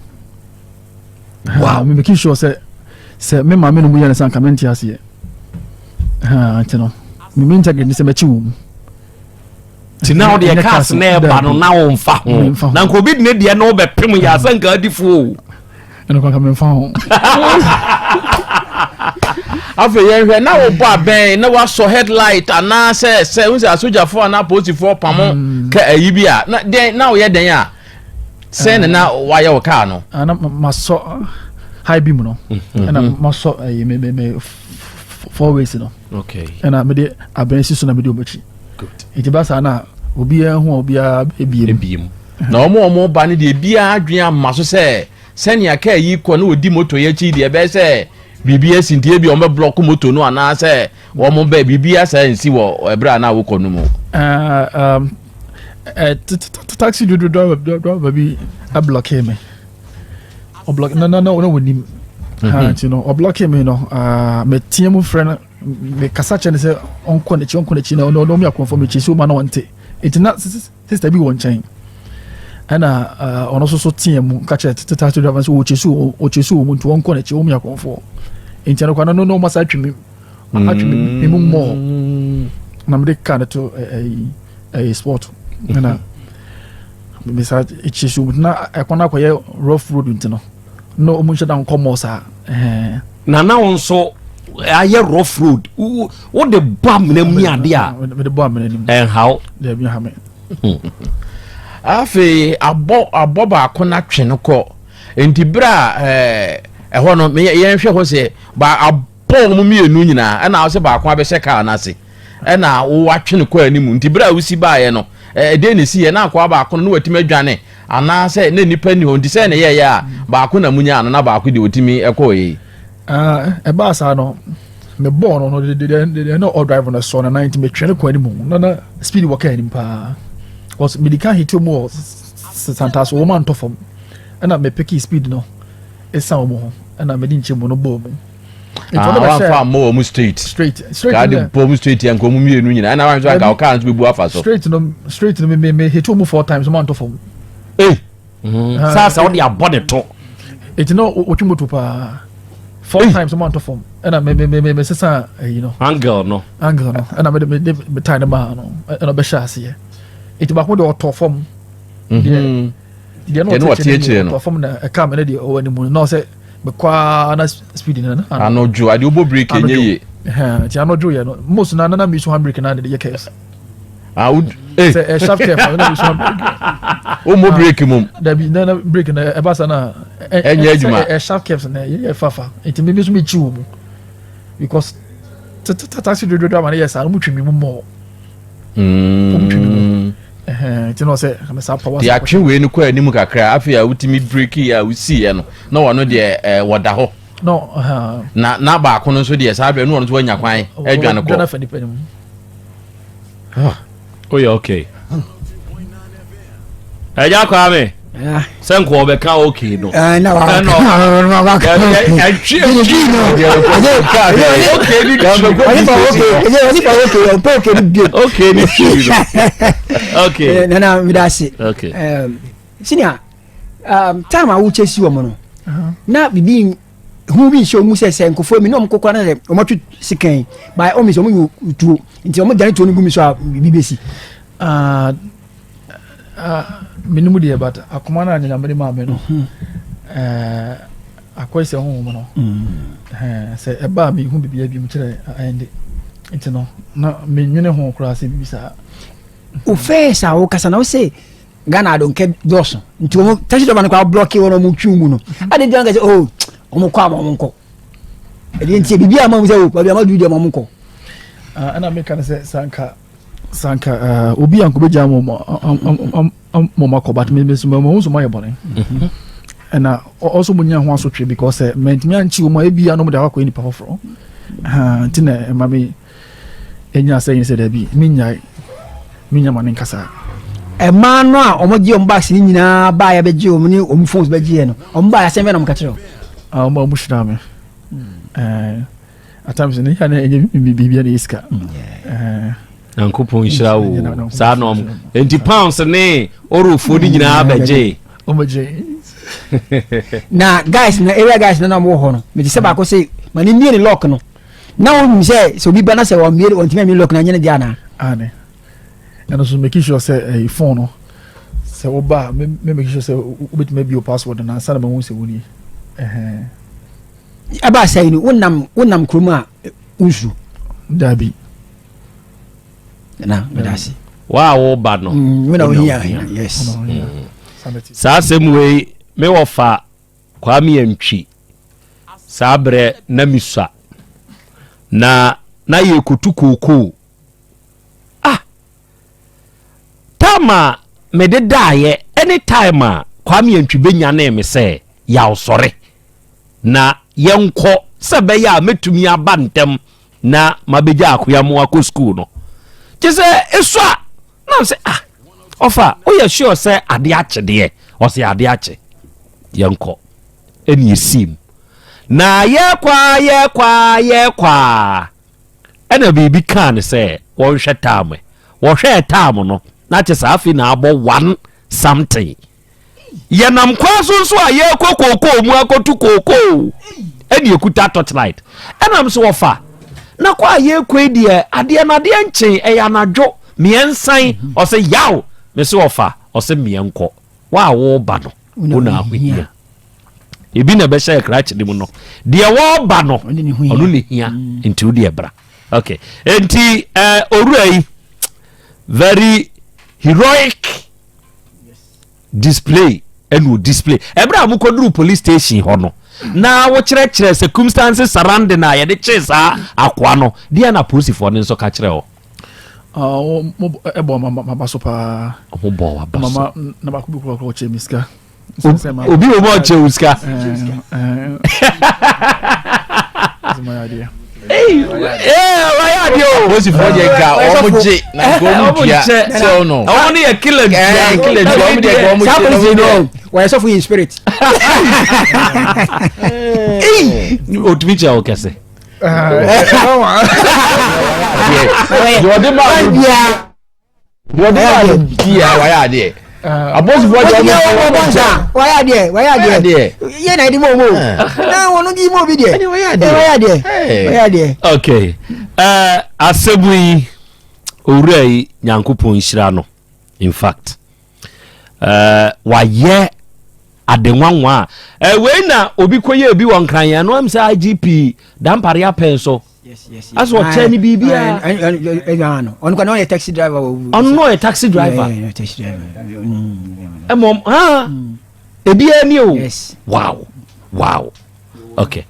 Wow. Me making sure sɛ sɛ me maame no mu yɛ ne sɛ anka mente aseɛ. Nti no me main target ni sɛ mɛkyi wɔn mu. Ti na ɔde cars na ɛba no na wɔn fa ho. Na nka obi de ne deɛ na ɔbɛpem yɛ asɛ nka adi fo o. Ɛno kwanka memfa ho. Afei yɛnhwɛ na wobɔ abɛn na wasɔ headlight anaasɛ sɛ wohu sɛ asogyafoɔ anaa apolisifoɔ pamo mm. ka ayi bi a na dɛn na woyɛ dɛn a sɛn na na wayɛ wo kaa no. Ah, na masɔ high beam no mm-hmm. ɛna masɔ ɛyi me me me four ways no ɛna mede abɛn si so na mede wɔn akyi nti ba saa na obiara hu a obiara ebiem. Na wɔn a wɔba no deɛ ebiara adwene ama so sɛ sɛnea kaa yi kɔ na wɔdi moto yi akyi deɛ ɛbɛyɛ sɛ biribi asi nti ebi wɔn bɛblɔko moto no anaasɛ wɔn bɛ biribi asa nsi wɔ ɛberɛ a na wokɔ no mu. Taxi driver bi ablɔke me ɔblɔke na na na wɔnim nti no ɔblɔke me no meteɛ mu frɛ no mekasa kyerɛ no sɛ ɔnkɔ n'akyi ɔnkɔ n'akyi na ɔno ɔmo akorɔmfoɔ mekyi so ma na ɔnte nti na Sister bi wɔ nkyɛn ɛna ɔno nso so teɛ mu ka kyerɛ tete taxi driver sɛ ɔkyɛ so ɔkyɛ so wɔn nti wɔn kɔ n'akyi wɔn yɛ akɔnfoɔ nti ɛno kwan no na wɔn asa atwi mi atwi mi mi mu mmɔɔ na mede kaa no to ɛyi ɛyi sport ɛna mesa ekyi so na ɛkwan akɔyɛ rough road nti no na wɔn nhyɛ da nkɔ mɔɔ saa ɛhɛn. Na na wo nso ayɛ rough road wode bɔ amena mu ne adeɛ a mede bɔ amena nim ɛnhaw daabi ha me hmm. afei abɔ abɔ baako no atwe no kɔ nti berɛ a ɛhɔ no yɛnhwɛ hɔ sɛ ba abɔ wɔn mmienu nyinaa ɛna wo sɛ baako abɛhyɛ kaa no ase ɛna wowatwe no kɔ anim nti berɛ a wosi baeɛ no ɛdeɛ na ɛsi yɛ na akoa baako no na watumi adwane Anaasɛ na nnipa nni hɔ nti sɛn na ɛyɛeɛ a baako na munyaa no na baako deɛ ɔtumi kɔeɛ yi? Ɛbaa saa no, mebɔɔ no no deɛ na ɔdrive no sɔ no nan nti metwe no kɔ anim na na speed wɔ kaa anim paa because mede ka hit mu wɔ santaso wɔn antɔ fam ɛna mepeke speed no ɛsan wɔn ho ɛna mede nkyɛn mu no bɔɔ mu. Ah, wamfa ammɔ wɔn straight. Straight straight. Kaa de bɔ wɔn straight yɛn nka wɔn mmienu nyinaa ɛna wɔn nso anka ɔkaa nso bɛbu afa so. Straight no straight no me me hit wɔn four times wɔn antɔ fam. Ee. Mm-hmm. Saa sɛ ɔde abɔ ne to. Eti na otwi moto paa four times wɔn antɔ fam ɛna me me me me sesa ɛyi no. Angle no. Angle no ɛna me de me de me tie ne maa no ɛna ɔbɛhyɛ aseɛ eti baako de ɔtɔ fam. Deɛ deɛ na ɔte akyire no ɔtɔ fam na ɛka mi ne deɛ ɔwɔ anim na ɔsɛ. mekɔ ara na speed no na ano dwo adeɛ wobɔ brake ɛnyɛ yie nti ano dwo yɛ no most na na mi so handbrake na de yɛ curves ah wo eh sɛ ɛ sharp curve na mi so handbrake wo mo brake mom dabi na na brake na ɛba sa na ɛnyɛ adwuma ɛ sharp curves na yɛ fafa nti mi so mi kyi wɔ mu because taxi driver driver no yɛ saa no mu twi mi mu mɔ mu twi mi mu nti na ɔsɛ ɛmɛ saa power. Deɛ atwe wei no kɔ anim kakra afei a wotumi breki a wosiiɛ no na wɔno deɛ ɛɛ wɔda hɔ. No, na na baako no nso deɛ saa bɛrɛ no wɔn nso wanya kwan adwane kɔ. Dwane afa nipa no mu. Oyɛ okay. Ɛgya Kwame. Sɛ nka ɔbɛka okay no. Na wa ka ɛtwi ɛtwi no. Okay ni twi. Onipa okay onipa okay ɔpɛ okay ni bio. Okay ni twi no. Okay. Nana mi da ase. Okay. Senior, time a wokyɛ si wɔn no na bibi. hu bi nhyɛ ɔmu sɛ sɛ nkurɔfoɔ mi na ɔmo kɔkora na sɛ ɔmo atwe sekan by all means ɔmo yɛ tuo nti ɔmo dane tuo no gu mi so a biribi bɛsi. Ah, ah, menim deɛ but akoma no a Nyame de maa me no mhm. eh, akɔyɛ sɛ honhom no mm. eh, sɛ ɛba a mehu biribiaa biom kyerɛ ɛnde nti no na menwene ho koraa sɛ biribi saa. Wo first a wokasa na wo sɛ Ghana adonkɛ dɔɔso nti wɔn taxi driver no koraa blɔki wɔn a wɔn twi mu no adi nti wɔn kɛ sɛ oh wɔn kɔ ama wɔn nkɔ ɛdi nti biribi ama wɔn sɛ oh baabi ama duru deɛ wɔn nkɔ. Ah, ɛna meka no sɛ sanka sanka eh, obi a nkɔbɛgya mɔ makɔ but mɛhu so mayɛ bɔne mhm. ɛna ɔso mo nya ho asotwe because sɛ mantumi ankyi wɔ mu a ebia no mo de akɔyɛ nipa foforɔ nti na ɛma me Enya sɛ sɛ dabi, mennyae, mennya ma ne nkasa. Mmaa no a wɔgye wɔn bags no nyinaa baeɛ bɛgye wɔn ne wɔn phones bɛgyeɛ no, wɔn baeɛ asɛm bɛn na wɔka kyerɛ wo? Ah, wɔn a wɔhyira me. Eh, at times ne yɛ na ɛnyɛ biribi na ɛyɛ sika. Eh. Nyankopɔn nhyira wo. Saa na wɔn nti pounds ne orofoɔ no nyinaa bɛgye. Wɔn bɛgye. Na guys na area guys na na wɔn wɔ hɔ no, mete sɛ baako sɛ ma ne mie ne lock no. Na wonim sɛ sɛ obi ba na sɛ wɔmmie wɔntumi ammie lock no anyɛ ne deɛ anaa? Aane. Ɛno nso make sure sɛ ɛyi phone no sɛ woba a me me make sure sɛ wobɛtumi abie wo password no ansa na mahu sɛ wonie. Ɛhɛn. Ɛba sɛ yi no wonam wonam kurom a wonsuro? Daabi. Na meda ase. Wo a woba no. Mm, wo na wohia. Yes. Mm. Saa asɛm wei me wɔfa Kwame Antwi, saa berɛ na mesua na na yɛkɔtu kookoo. Ah! Time a mede daeɛ ɛne time a Kwame Antwi bɛnyanee me sɛ yaw sɔre na yɛnkɔ sɛ ɛbɛyɛ a mɛtumi aba ntɛm na mabɛgya akoya mo akɔ sukuu no. Kye sɛ ɛsua Na ɔsɛ ah ɔfa woyɛ sure sɛ ade akye deɛ ɔsɛ ade akye yɛnkɔ ɛne ɛsiim na yɛkɔ a yɛkɔ a yɛkɔ a ɛna biribi kaa ne sɛ wɔnhwɛ taam wɔhwɛɛ taam no na kyɛ sɛ afei na abɔ one something Yɛnam kwan so nso a yɛrekɔ kookoo mu akɔtu kookoo ɛne ɛkuta torchlight ɛnam so wɔfa na kɔ a yɛrekɔ yi deɛ adeɛ no adeɛ nkyen ɛyɛ anadwo mmiɛnsan ɔsɛ yaw me se ɔfa ɔsɛ mmiɛnkɔ wo a woba no wo na ahohia ebi na ɛbɛhyɛ krakye no mu no deɛ wɔreba no ɔno ne hia nti wo deɛ bra okay nti eh, owura yi very heroic display ɛna o display ɛberɛ a mokɔduru police station hɔ no na wokyerɛkyerɛ circumstances surrounding a yɛde kyee saa akoa no deɛ na polisifoɔ no nso ka kyerɛ hɔ ɛbɔ maba so paa ɔmo bɔ waba so mama na baako bi kura kura ɔkyɛ mi sika obi wɔ mu ɔkyɛ wo sika wayɛ adeɛ o polisifoɔ deɛ nka wɔn gye na nka wɔn tua sɛ ɔno wɔn no yɛ kila ntua kila ntua wɔn deɛ nka wɔn gye saa polisi no wɔyɛ sɔfo in spirit otumi kyɛ wo kɛse deɛ ɔde maa no Deɛ ɔde maa no bia wayɛ adeɛ. Abɔsifoɔ deɛ ɔmo ɔmo ɔmo nsa wayɛ adeɛ wayɛ adeɛ yɛ na ɛdi mu ɔmo na wɔn di mu obi deɛ wayɛ adeɛ wayɛ adeɛ. Okay ɛɛ asɛm yi owura yi nyankopɔn nhyira no in fact ɛɛ wayɛ ade nwanwa a ɛɛ wei na obi kɔ yɛ ebi wɔ nkran yɛn no ɛm sɛ IGP dampare apɛn so. asɛ ɔkyɛ ne biribiara ɔno kɔ na ɔyɛ taxi driver wɔ ɔno na ɔyɛ taxi driver ɛmɔm ha ebiara ni o wow wow okay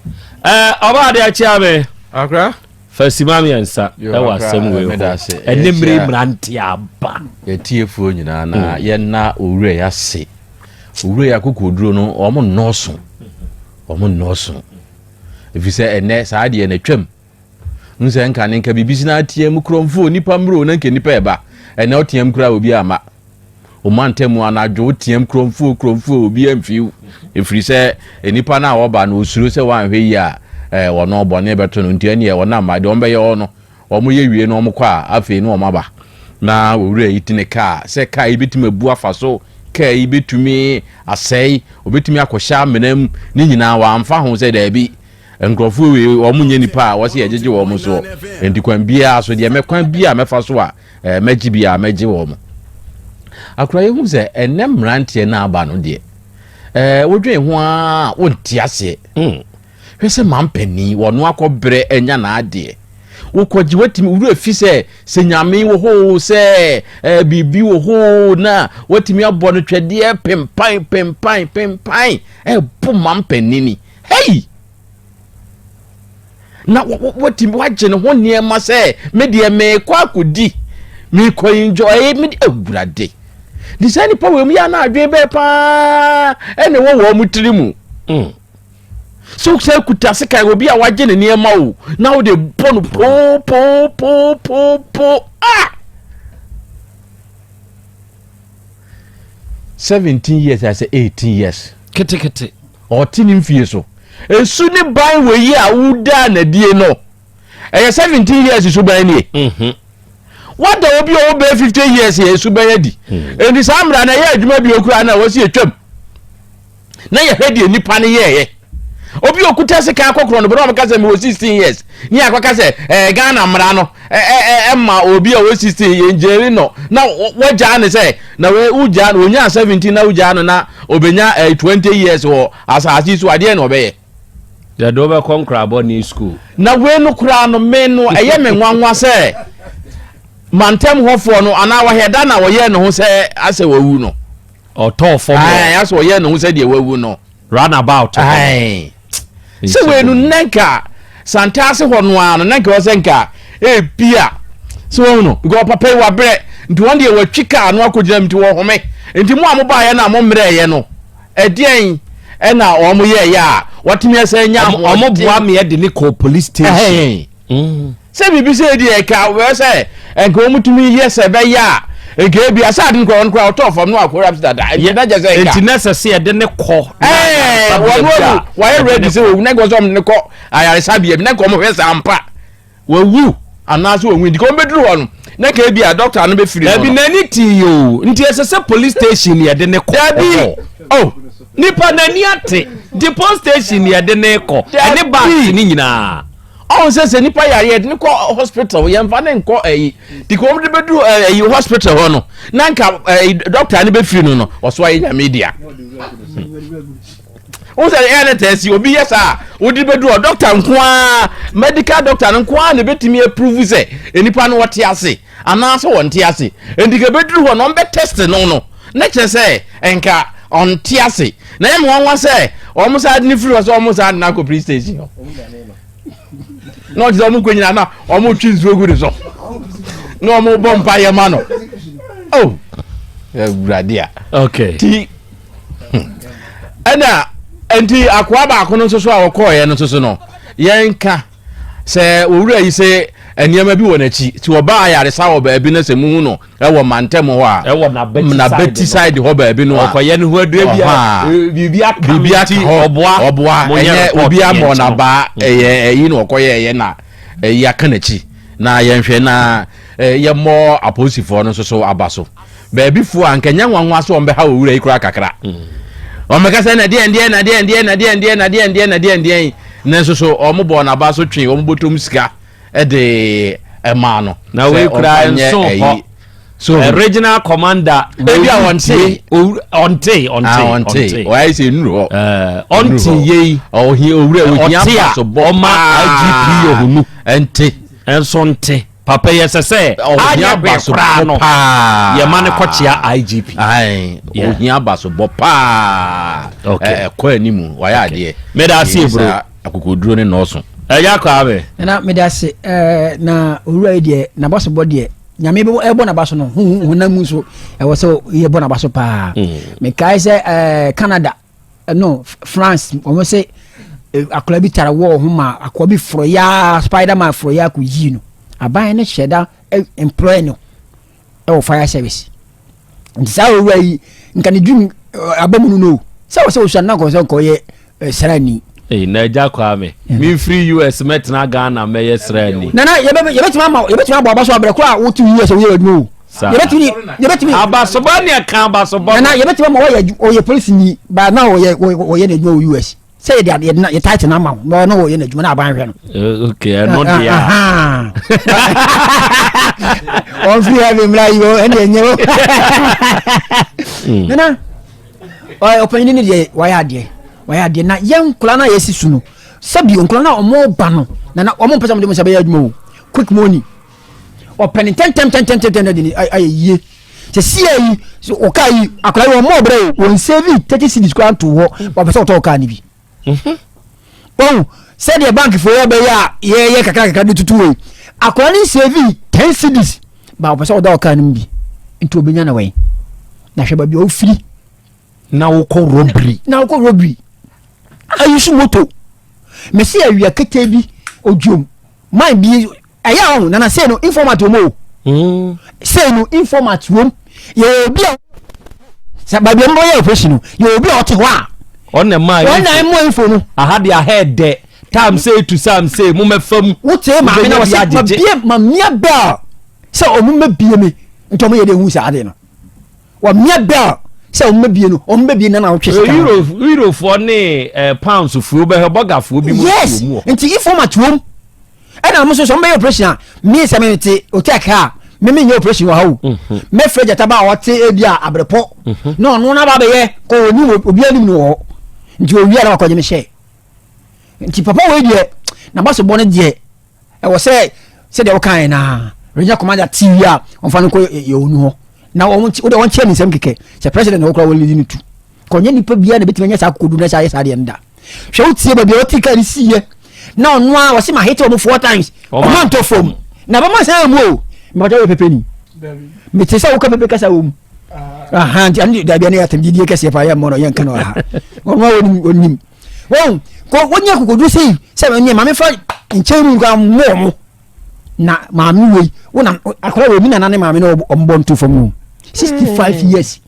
ɔba ade akyia me akra fasima mmiɛnsa ɛwɔ asɛm wei ho ɛne mmere mmerante aba yɛtiefoɔ nyinaa na mm. yɛna owura yɛ ase owura yɛ akokoduro no wɔn nnɔɔso wɔn nnɔɔso Ɛfiri sɛ ɛnnɛ saa deɛ no atwam. Wohu sɛ nka ne nka biribi si na ateam kurɔmfoɔ nipa mmuro na nka nipa ɛba. Ɛnnɛ woteam koraa obi amma. Wo mantam anadwo woteam kurɔmfoɔ kurɔmfoɔ obi amfiw. Ɛfiri sɛ nipa no a wɔba no osuro sɛ wanhwɛ yie a ɛɛ wɔn bɔne bɛto no nti ɛneɛ wɔn amma deɛ wɔn bɛyɛ hɔ no wɔn yɛ wie no wɔn kɔ a afei no wɔn aba. Na owura yi te ne kaa sɛ kaa yi bɛtumi abu afa so kaa yi bɛtumi asɛe obɛtumi akɔhyɛ amena mu ne nyinaa wɔamfa ho sɛ daabi. Nkurɔfoɔ wei wɔn nyɛ nipa a wɔsɛ yɛgyegye wɔn soɔ. Nti kwan biara so deɛ mɛ kwan biara mɛfa so a ɛɛ mɛgye biara mɛgye wɔn. Akora yɛhu sɛ ɛnɛ mmeranteɛ no aba no deɛ ɛɛ wodwen ho ara wonte aseɛ. Mm. Hwɛ sɛ mampanin wɔno akɔbrɛ anya n'adeɛ. Wokɔgye watumi wura fi sɛ sɛ nyame wɔ hɔ o sɛ ɛɛ biribi wɔ hɔ o na watumi abɔ no twɛdeɛ pempan pempan pempan ɛbo mampanin. Hei! Na watumi wagye ne ho nneɛma sɛ me deɛ meekɔ akɔdi meekɔ enjoy me de awurade. De saa nipa wɔ mu yɛ ana adwene bɛɛ paa ɛna ɛwɔ wɔn mu tiri mu. Mm. So sɛ kuta sekan obi a wagye ne nneɛma o na wode bɔ no popopopopo ah 17 years asɛ 18 years ketekete ɔte ne mfie so esu ne ban wɔ yi a wodaa n'adie no ɛyɛ 17 years suban nie mhm. wada obi a ɔwɔ bɛyɛ 50 years yɛ suban adi mm. enti saa mmara no ɛyɛ adwuma bi okura na wɔsi atwam na yɛhwɛ deɛ nipa no yɛɛyɛ obi okuta sika akɔkorɔ no bɛrɛ wɔn ka sɛ mewɔ 16 years ne akɔka sɛ ɛɛ Ghana mmara no ɛɛ ɛma obi a ɔwɔ 16 yɛn gyeri no na wɔgyaa ne sɛ na wogyaa no onyaa 17 na wogyaa no na obenya ɛɛ 20 years wɔ asase so adeɛ na ɔbɛyɛ. Yɛde wo bɛkɔ nkorabɔ ne school. Na wei no koraa no me no ɛyɛ me nwanwa sɛ mantam hɔfoɔ no anaa wɔhɛ da na wɔyɛɛ ne ho sɛ asɛ wawu no. Ɔtɔɔ fam hɔ. Ae asɛ ɔyɛɛ ne ho sɛ deɛ wawu no. Run about hɔ. Ae sɛ wei no nɛ nka Santaase hɔ no ara no na nka wɔ sɛ nka ebia sɛ wɔn no because papa yi wabrɛ nti wɔn deɛ watwi kaa no akɔgyina mu nti wɔhome nti mo a mobaeɛ no a mommerɛeɛ no Ɛdeɛn ɛna wɔn yɛɛyɛ a wɔtumi ɛsɛ nya ahoɔden. Wɔn boa me ɛde ne kɔ police station. Mm. Sɛ biribi sɛ ɛdi ɛka wɔyɛ sɛ nka wɔn tumi yɛ sɛ ɛbɛyɛ a nka ebi asa adi nkora wɔn kora ɔtɔ fam no akora bi dada nti na kyɛ sɛ nka. Nti na ɛsɛ sɛ yɛde ne kɔ. Ɛɛ wɔn wɔn wɔayɛ ready sɛ wɔwu na nka wɔn sɛ wɔn ne kɔ ayaresabea bi na nka wɔn hwɛ sɛ ampa. Wawu anaasɛ ɔnwui nti ka ɔmbɛduru hɔ no na ka ebi a dɔkta no bɛfiri no Dabi n'ani tee o nti ɛsɛ sɛ police station yɛde ne kɔ. Dabi oh nipa n'ani ate nti police station yɛde ne kɔ ɛne bags ne nyinaa. Ɔn sɛ sɛ nipa yare yɛde ne kɔ hospital yɛnfa ne nkɔ ɛyi nti ka wɔn de bɛduru ɛyi hospital hɔ no na nka ɛyi dɔkta no bɛfiri no no ɔso ayɛ nyame dea. Wohu sɛ ɛyɛ ne taa si obi yɛ saa a wode bɛdu hɔ dɔkta nko ara medical doctor no nko ara na ɛbɛtumi approve sɛ nipa no wɔte ase anaasɛ wɔnte ase nti ka bɛduru hɔ na ɔmbɛ test no no na kyerɛ sɛ nka ɔnte ase na ɛyɛ me nwanwa sɛ wɔn saa de ne firi hɔ sɛ wɔn saa de no akɔ police station hɔ na ɔte sɛ wɔn kɔ nyina na wɔn twi nsuo gu ne so na wɔn bɔ mpa yɛ ma no oh awurade a okay ti ɛna nti akoa baako no nso so a wɔkɔɔeɛ no nso so no yɛnka sɛ owura yi sɛ nneɛma bi wɔ n'akyi nti ɔbaa ayaresa wɔ baabi no sɛ muhu no ɛwɔ mantam hɔ a ɛwɔ n'abati side hɔ baabi no a ɔkɔyɛ ne ho aduro bi a biribi aka biribi aka hɔ ɔboa ɔboa ɛnyɛ obi amɔ n'abaa ɛyɛ ɛyi na ɔkɔyɛ ɛyɛ na ɛyi aka n'akyi na yɛnhwɛ na yɛmmɔ apolisifoɔ no nso so aba so. Baabi fo a nka nyɛ nwanwa sɛ wɔbɛha owura yi koraa kakra. Wɔn bɛka sɛ na deɛ ndeɛ na deɛ ndeɛ na deɛ ndeɛ na deɛ ndeɛ na deɛ ndeɛ nanso so wɔn bɔɔ n'aba so twe wɔn bɔtɔm sika de ɛmaa no. Na wei koraa nso hɔ. So eh, regional commander. Ebi a wɔnte. Ɔnte ɔnte ah, ɔnte. Ɔayɛ sɛ nnuru hɔ. Eh, ɔnte yei. Ɔhia owura ohia abasobɔ paa. Ɔma IGP ohunu. Ɛnte. Ɛnso nte. Papa yi ɛsɛ sɛ Ohia anyɛ hwee koraa abasobɔ no paa. yɛma no kɔkyea IGP. Ae, Yeah. ohia abasobɔ paa. Okay. Ɛ- Ɛkɔ anim, wayɛ adeɛ. Meda ase, Ɛyɛ bro. saa Akokoduro ne nɔɔso. Ɛyɛ Kwame. Nana meda ase ɛɛ na owura yi deɛ n'abasobɔ deɛ nyame bɛ ɛbɔ n'aba so no huhu honam mu nso ɛwɔ sɛ yɛbɔ n'aba so paa mekae sɛ ɛɛ Canada no France wɔn sɛ eh, akwadaa bi tara wɔɔ ho ma akwadaa bi forɔ yaa Spiderman forɔ yaa kò yii no aban no hyɛ da eh, employ no ɛwɔ fire service nti saa owura yi nka ne dream eh, aba mu no no sɛ wɔ sɛ osua no na nkɔ sɛ nkɔyɛ eh, sraani. Hey, na agya Kwame, memfiri US mɛtena Ghana mɛyɛ sraani. Nana yɛbɛtumi ama yɛbɛtumi abɔ aba so abrɛ koro a wote US woyɛ adwuma o. Yɛbɛtumi yɛbɛtumi. Abasobɔ ne ɛka abasobɔ. Nana yɛbɛtumi ama wɔyɛ ɔyɛ polisi ni ba na ɔyɛ ɔyɛ n'adwuma wɔ US. Sɛ yɛde adeɛ na yɛ title na ama wo na ɔno wɔyɛ n'adwuma na aban hwɛ no. Eh, ok ɛno deɛ a. Ɔnfiri heaven mmra yi o ɛne ɛnyɛ o. Hmm. Nana ɔpanyin ne deɛ wayɛ adeɛ wayɛ adeɛ na yɛn nkora no a yɛsi so no sɛbi nkora no a wɔn ba no nana wɔn mpɛ sɛ wɔn de wɔn nsa bɛyɛ adwuma o quick money ɔpɛ ne ntɛntɛntɛntɛntɛntɛn de ayɛ yie. Sɛ sia yi ɔkaa yi akwadaa yi wɔn mɔ ɔbrɛ o wɔn save 30 cedis koraa nto hɔ wɔpɛ sɛ ɔtɔ ɔkaa no bi. Wɔn sɛdeɛ bank fo yɛ bɛyɛ a yɛyɛ kakra kakra de tutu wei akwadaa no save 10 cedis ba wɔpɛ sɛ ɔda ɔkaa no mu bi nti obenya na wɔn na hwɛ baabi a ofiri. Na wokɔ robbery. Na wokɔ robbery ayi so moto mesi awia kete bi odwom man bi. Ɛyɛ a ɔho nana sei no informat wɔm o. Mm. Sei no informat wɔm. Yɛ obi a sɛ baabi a wɔyɛ operation no yɛ obi a ɔte hɔ a. Ɔna maa info. Ɔna ɛmɔ info no. Aha de aha ɛdɛ time sei to time sei mo mɛfa mu. Wote maame na wɔsɛ ma bie ma mia bell sɛ ɔmo mɛ bie mi nti ɔmo yɛ de ehu saa de no. Wɔmia bell sɛ ɔmo mɛ bie no ɔmo mɛ bie nana ɔtwe sika. Euro Eurofoɔ ne eh, pounds foɔ bɛhwɛ bɔgafoɔ bi mu. Yes nti informat wɔm. Ɛna ɔmo nso sɛ ɔmo bɛyɛ operation a, me sɛ me te hotel ha a, me me nyɛ operation wɔ ha o. Mhm. Mɛfrɛ gyata ba a ɔte ebi a abrepɔ mhm. na ɔno n'aba abɛyɛ kɔ onim obi anim no wɔ hɔ. Nti owie a na wakɔgye me hyɛ. Nti papa wei deɛ n'abasobɔ no deɛ ɛwɔ sɛ sɛdeɛ wokaeɛ naa regional commander ti wie a ɔmfa no nkɔ yɛ onu hɔ na wɔn wode wɔn kyerɛ ne nsɛm kɛkɛ sɛ president na wɔkora wɔn lidi no tu kɔnyɛ nipa biara na ebetumi anya saa akokodu na saa ayɛ saa deɛ no da. Hwɛ wo tie baabi a ɔte kaa no siiɛ na ɔno a wɔse ma hete ɔmo four times ɔmo antɔ fam na bɛma saa mu o mbɛtɔ yɛ pepe ni mete sɛ woka pepe kasa wɔ mu aha nti ɛno dabi ɛno yɛ atɛm didie kɛseɛ paa yɛ mmɔ no yɛnka no aha ɔno a wɔnim ɔnim wɔn kɔ wɔnyɛ akokodu sei sɛ ɛnyɛ maame fa nkyɛn mu nka mmɔ ɔmo na maame wei wo na akɔla wei mi nana ne maame na ɔmo bɔ nto fam o 65 years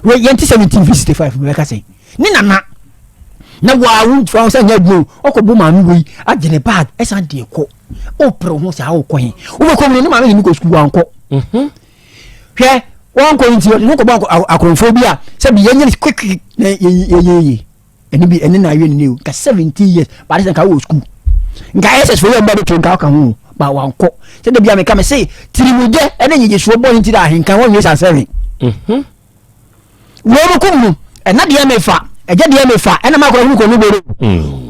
wei yɛn ti 17 fi 65 bɛka sɛ ne nana na waa wo nfa sɛ nyɛ adwuma o ɔkɔ bo maame wei agye ne bag ɛsan deɛ kɔ ɔpere ho saa ɔkɔ he wobɛkɔ mu no ne maame ne ne kɔ sukuu wankɔ mhm. hwɛ wankɔ nti ɔde ne kɔbɔ akorɔmfoɔ bi a sɛ bi yɛnyɛ no quick na yɛyɛ yie ɛne bi ɛne na awie ne ne o nka 17 years baade sɛ nka wɔ sukuu nka ss fo yɛ mba bɛto nka ɔka ho ba wankɔ sɛ da bi a meka me se tirimudɛ ɛne nyegyesoɔ bɔ ne nti da ahenka wɔnwie sansɛre mhm. Wei no kum no ɛna deɛ mefa ɛgya deɛ mefa ɛna ma akɔrɔ kɔ no boro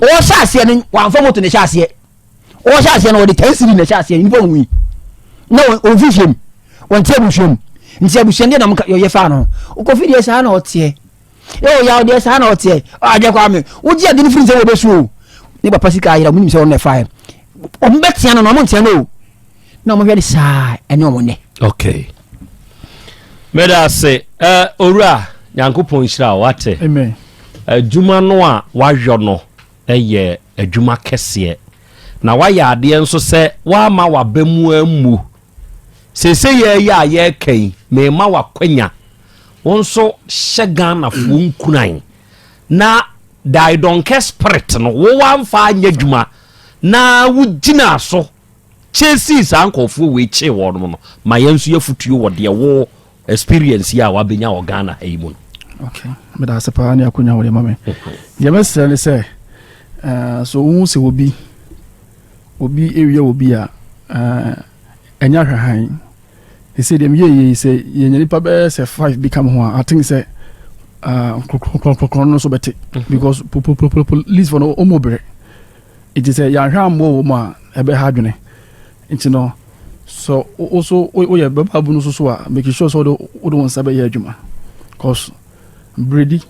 ɔhyɛ aseɛ no wamfa moto na ɛhyɛ aseɛ ɔhyɛ aseɛ no ɔde 10 cedi na ɛhyɛ aseɛ nipa hu yi na ɔmfi fie mu ɔnte abusua mu nti abusua deɛ na yɛ fa no ɔkɔfi deɛ saa na ɔteɛ ɛwɔ yaw deɛ saa na ɔteɛ agya kɔ ame wogye ade no firi sɛ wɔbɛsu o ne papa sika ayera ɔmo nim sɛ ɔno na ɛfa yɛ ɔmo bɛtea no na ɔmo ntea no o na ɔmo hwɛ no saa ɛne ɔmo nnɛ. Okay. Meda ase. Uh, Owura, Nyankopɔn nhyira wo, wate. Amen. Adwuma no a wayɔ no yɛ adwuma kɛseɛ. Na wayɛ adeɛ nso sɛ wama waba mu ammu. Seesei yɛyɛ a yɛreka yi, mema wakwanya. Wo nso hyɛ Ghanafoɔ nkuran na the I don't care spirit no, wo wamfa anyɛ adwuma na wogyinaa so Chasee saa nkorɔfoɔ wei kyee wɔnom no, ma yɛn nso yɛafutuo wɔ deɛ wo experience yi a wabɛnya wɔ Ghana ha yi mu no. Okay, meda ase paa ne akonya wɔde ma me. Deɛ mɛsrɛ ne sɛ, uh, so wohu sɛ obi obi ewia obi a uh, ɛnyɛ ahwɛhan. Sɛ deɛ meyɛ yei sɛ yɛnya nipa bɛyɛ sɛ five bi ka me ho a, I think sɛ uh, nkorɔkorɔ no nso bɛte mhm. because police fo no ɔmo brɛ. Nti sɛ yɛanhwɛ ammoa wɔ mu a, ɛbɛha adwene. Nti no, sɛ wo so woyɛ bɛbaabunu nso so a, make sure sɛ wode wode wo nsa bɛyɛ adwuma. Cause bredi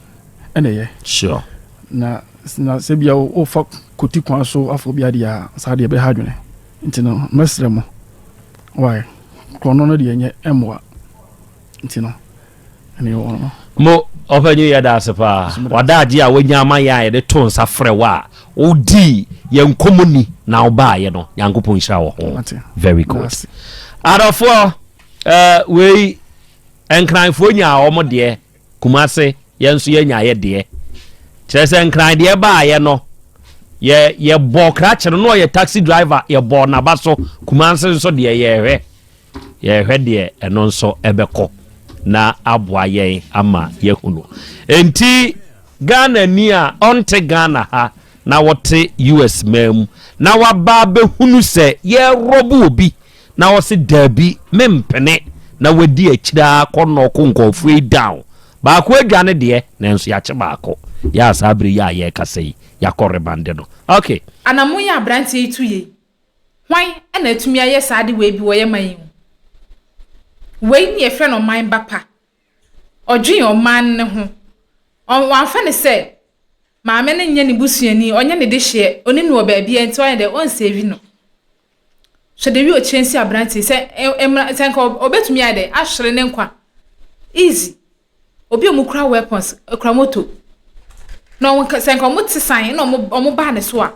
ɛna ɛyɛ. Sure. Na na sɛ bia wofa koti kwan so afa obi adeɛ a, saa deɛ ɛbɛha adwene. Nti no, mɛsrɛ mo. Why? Korɔno no deɛ ɛnyɛ ɛmmoa. Nti no. Mo ɔpanyin yɛda ase paa wadaagye a wanya ama yɛn a yɛde to nsa frɛ wo a wodii yɛn nkɔmmɔ ni na wobaayɛ no Nyankopɔn nhyira wɔ ho very good adɔfoɔ uh, wei nkranfoɔ nyaa wɔn deɛ Kumase yɛn nso yɛnya yɛ deɛ kyerɛ sɛ nkran deɛ baayɛ no yɛ yɛbɔ krakye no na ɔyɛ taxi driver yɛbɔ n'aba so Kumase nso deɛ yɛhwɛ Yɛrehwɛ deɛ ɛno nso ɛbɛkɔ na aboa yɛn ama yɛahunu. Enti. Ghanani a ɔnte Ghana ha na ɔte US man mu na waba abɛhunu sɛ yɛrɔbo obi na ɔse daabi mempene na wadi akyire ara kɔ nɔɔko nkurɔfoɔ yi down. Baako adwane deɛ nanso yɛakye baako. Yɛ a saa bere yi a yɛrekasa yi yɛakɔ remande no. Ok. Anamon yi a abranteɛ yi tu yei, hwan na atumi ayɛ saa ade wei bi wɔ yɛn man yi mu? Wei ne yɛfrɛ no ɔman ba pa. Ɔdwen ɔman no ho. Wamfa no sɛ maame no nyɛ ne busuani, ɔnyɛ ne dehyeɛ, ɔnim no wɔ baabiara nti ɔyɛ dɛ ɔnsave no. Hwɛ de wi ɔkyerɛ nsi aberanteɛ yi sɛ mmra sɛ nka ɔbɛtumi ayɛ dɛ ahwere ne nkwa easy. Obi a wɔkura weapons, kura moto na wɔn sɛ nka wɔte san na wɔn wɔn baa ne so a,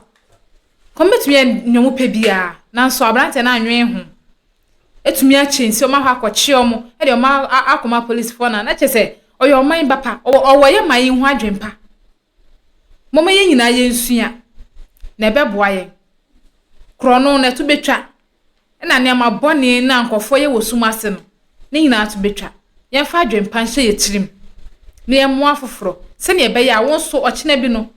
nka wɔbɛtumi ayɛ nea wɔpɛ biara. Nanso aberanteɛ no annwen ho. Atumi akyɛ nsi wɔn akɔ akɔkye wɔn de wɔn akɔma polisifoɔ na na kyerɛ sɛ ɔyɛ ɔman ba pa. Ɔwɔ ɔwɔ yɛ man yi ho adwene pa. Momma yɛn nyinaa yɛnsua, na ɛbɛboa yɛn. Korɔno no, ɛto bɛtwa. Ɛna nneɛma bɔne no a nkurɔfoɔ yɛ wɔ sum ase no, ne nyinaa to bɛtwa. Yɛmfa adwempa nhyɛ yɛn tirim, na yɛmmoa afoforɔ, sɛdeɛ ɛbɛyɛ a wo nso ɔkyena bi no,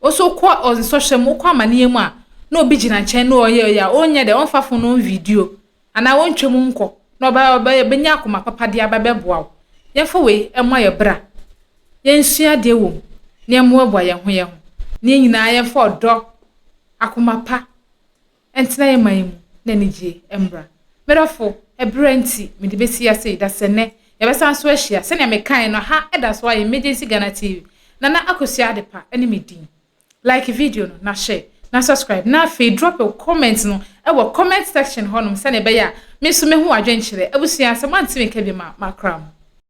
wo nso wokɔ nsɔhwɛ mu, wokɔ amaneɛ mu a, na obi gyina nkyɛn na ɔyɛ ɔyɛ a, ɔnyɛ dɛ, ɔmfa fon no ɔnvideo, anaa ɔntwa mu nkɔ, na ɔbɛ ɔbɛ ɔbɛnya akoma papa de aba bɛboa wo. Yɛmfa wei mmɔ yɛn bra. Yɛnsua adeɛ wɔ mu, na yɛmmoaboa yɛn ho yɛn ho, na yɛn nyinaa yɛmfa ɔdɔ, akoma pa ntena yɛn man yi mu na anigyeɛ mmra. Me dɔfo, ɛberɛ nti, mede bɛsi ase yi, dasɛ nnɛ, yɛbɛsan so ahyia. Sɛdeɛ mekaeɛ no, ha da so ara yɛ Emergency Ghana TV. Nana Akosua Adepa ne me din. Like video no na share na subscribe na afei drop wo comment no wɔ comment section hɔnom sɛnea ɛbɛyɛ a me nso mɛhu w'adwenkyerɛ. Abusua, sɛ moante me nka biom a, makra mo.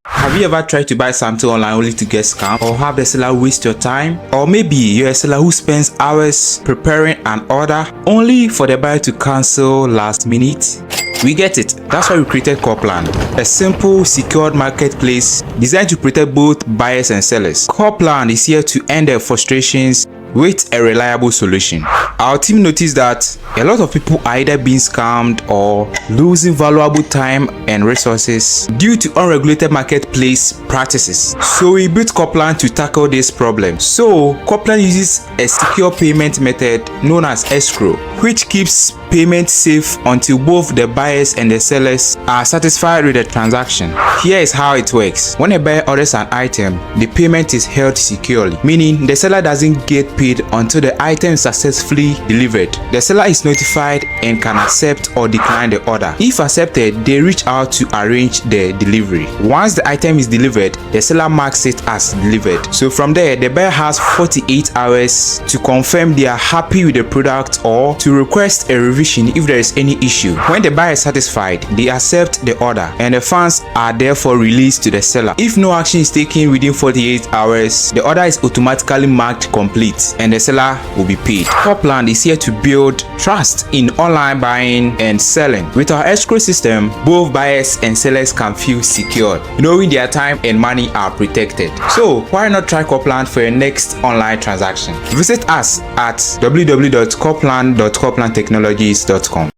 Have you ever tried to buy something online only to get scammed or have the seller waste your time? Or maybe you're a seller who spends hours preparing an order only for the buyer to cancel last minute? We get it. That's why we created Corplan, a simple, secured marketplace designed to protect both buyers and sellers. Corplan is here to end their frustrations with a reliable solution. Our team noticed that a lot of people are either being scammed or losing valuable time and resources due to unregulated marketplace practices. So we built Corplan to tackle this problem. So Corplan uses a secure payment method known as escrow, which keeps payment safe until both the buyers and the sellers are satisfied with the transaction. Here is how it works. When a buyer orders an item, the payment is held securely, meaning the seller doesn't get paid until the item is successfully delivered. The seller is notified and can accept or decline the order. If accepted, they reach out to arrange the delivery. Once the item is delivered, the seller marks it as delivered. So from there, the buyer has 48 hours to confirm they are happy with the product or to request a revision if there is any issue. When the buyer is satisfied, they accept the order and the funds are therefore released to the seller. If no action is taken within 48 hours, the order is automatically marked complete and the seller will be paid. Copland is here to build trust in online buying and selling. With our escrow system, both buyers and sellers can feel secured, knowing their time and money are protected. So why not try Copland for your next online transaction? Visit us at www.copland.coplandtechnologies.com.